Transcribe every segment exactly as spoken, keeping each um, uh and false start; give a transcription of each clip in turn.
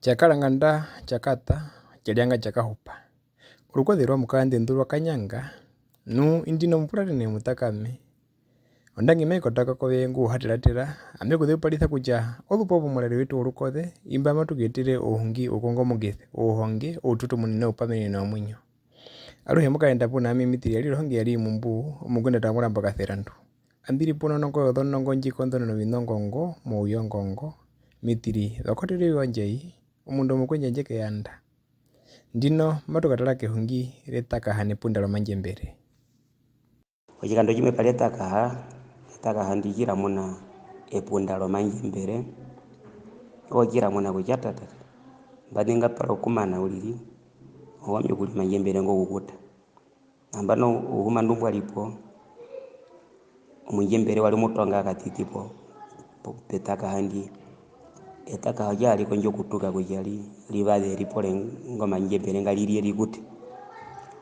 Tjakaranganda tjakata, tjarianga tjakahupa. Orukoze rwa Mukaandendu rwa kanyanga, nu indino mupuratene mutakame. Ondangi mai kotaka kove ngu u ha teratera, ame ku zeuparisa kutja ozupo pomurari wetu worukoze, imba matu ku etere ouhungi, oukongomokise, ouhonge, oututumune noupamenene womuinyo. Aruhe mo kaenda puna ami Mitiri ya rire ohonge ya ri mumbu, omukunda Tamuramba Kaserandu. Ambi ri puna onongo yozonongo ndji konḓonona ovinongo ngo mouyongo ngo, Mitiri, vakotere viwandjai, omundu omukwendjandje keyanda. Ndino matu katara kehungi retakaha nepunda romandjembere. Otjikando tjimwe pa ri etakaha, etakaha ndi tji ra muna epunda romandjembere, oo tji ra muna kutja tatata, mba zenga pa ri okumana uriri, owami okurya omandjembere ngo okukuta. Nambano ouhuma ndu mbwa ri po, omundjembere wa ri omutonga katiti po, po, petakaha ndi. Etakaha otja ri kondja okutuka kutja ri, ri vaze ri pore inga omandjembere nga ri rye ri kute.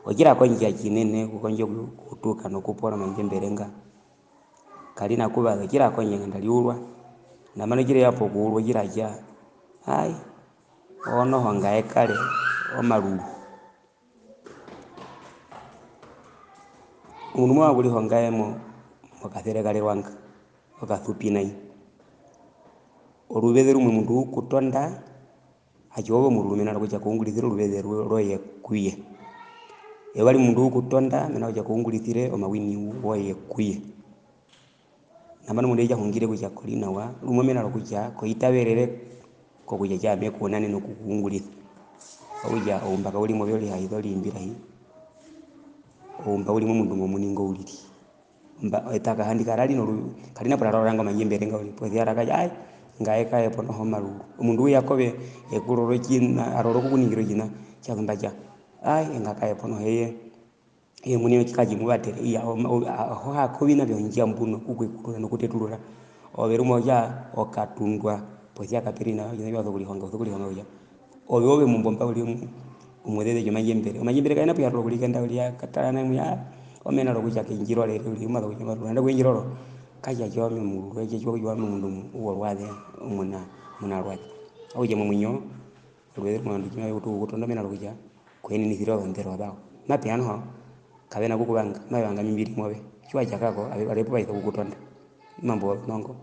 Otji ra kondja tjinene okukondja oku-, okutuka nokupora omandjembere nga. Kari na kuvaza, otji ra kondja nganda ri urwa. Nambano tji re ya pokuurwa otji ra tja, ai, oo noho ngae kare omaruru. Omundu mo vanga okurihonga ye mo-, mokasere karerwa nga, okasupi nai. Oruveze rumwe omundu u ku tonda, atja ove omurumendu mena rokutja ko ungurisire oruveze rwe-, rwoye ku ye. Eyuva rimwe omundu u ku tonda, mena rokutja ko ungurisire omawini woye ku ye. Nambano omundu e tja hungire kutja ko ri nawa, rumwe mena rokutja ko itaverere kokutja tjaa me ku unanene okukuungurisa. Okutja oumbaka u ri move o ri haiza o ri imbirahi, oumba u ri momundu ngo omuini ngo uriri. Mba-, etakaha ndi kara ri noru-, kari na purara oranga omandjembere nga uriri. Posi ya ra katja, ai, ngae kae po noho omaruru. Omundu u ya kove e ku roro otjiṋa, a roro okukuningira otjiṋa tja zumba tja, ai, nga kae po noho eye. Eye omuini katji mu vatere, iya, o-, o-, a-, oho haka oviṋa vyondjambuno, okukwekurura nokuteturura. Ove rumwe otja okatundwa, posi ya kape ri nawa, otjiṋa tji wa sokurihonga, u sokurihonga kutja ove, ove omumbomba uriri omu-, omuzeze tjomandjembere. Omandjembere kae na pu ya rora okurikenda uriri, ya katara nai mu ya, omena rokutja ke ndji rorere uriri, u ma sokutja omaruru, nanda ku ye ndji roro, katja tjiwa owami omururu, katja tjiwa kutja owami omundu worwaze, omuna, omuna rwaze. Okutja momuinyo, oruveze rumwe ovandu tji mave utu okukutonda, omena rokutja ko heninisire ozondero zawo. Mape ya noho, kave na kukuvanga, mave vanga imbi mbi ri move. Tji wa tja kako, ave-, ave pu va isa okukutonda. Imambo wozonongo,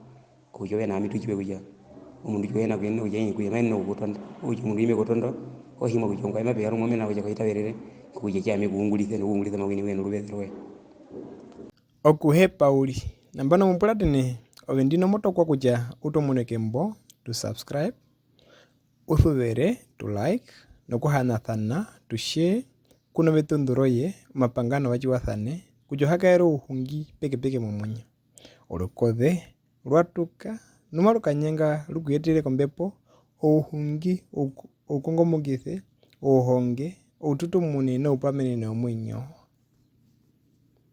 kokutja ove na ami tu tjiwe kutja omundu tji u hi na kuyenena kutja ii kuye, ma yenene okukutonda. Okutja omundu ngu me ku tondo, o himwa kutja ongwaye mape ya rumwe, omena rokutja ko itaverere, kokutja tjaa me ku ungurise nokuungurisa omawini woye noruveze rwoye. Okuhepa uriri. Nambano mo puratene, ove ndino mo tokwa kutja u tomuneke mbo tu subscribe, u suvere, tu like, nokuhanasana, tu share, ku na vetundu roye, omapanga na va tjiwasane, kutja o ha kaere ouhungi pekepeke momuinyo. Orukoze rwa tuka, nu maru kanyanga ru ku yetere kombepo, ouhungi, ouku-, oukongomokise, ouhonge, oututumune noupamenene womuinyo.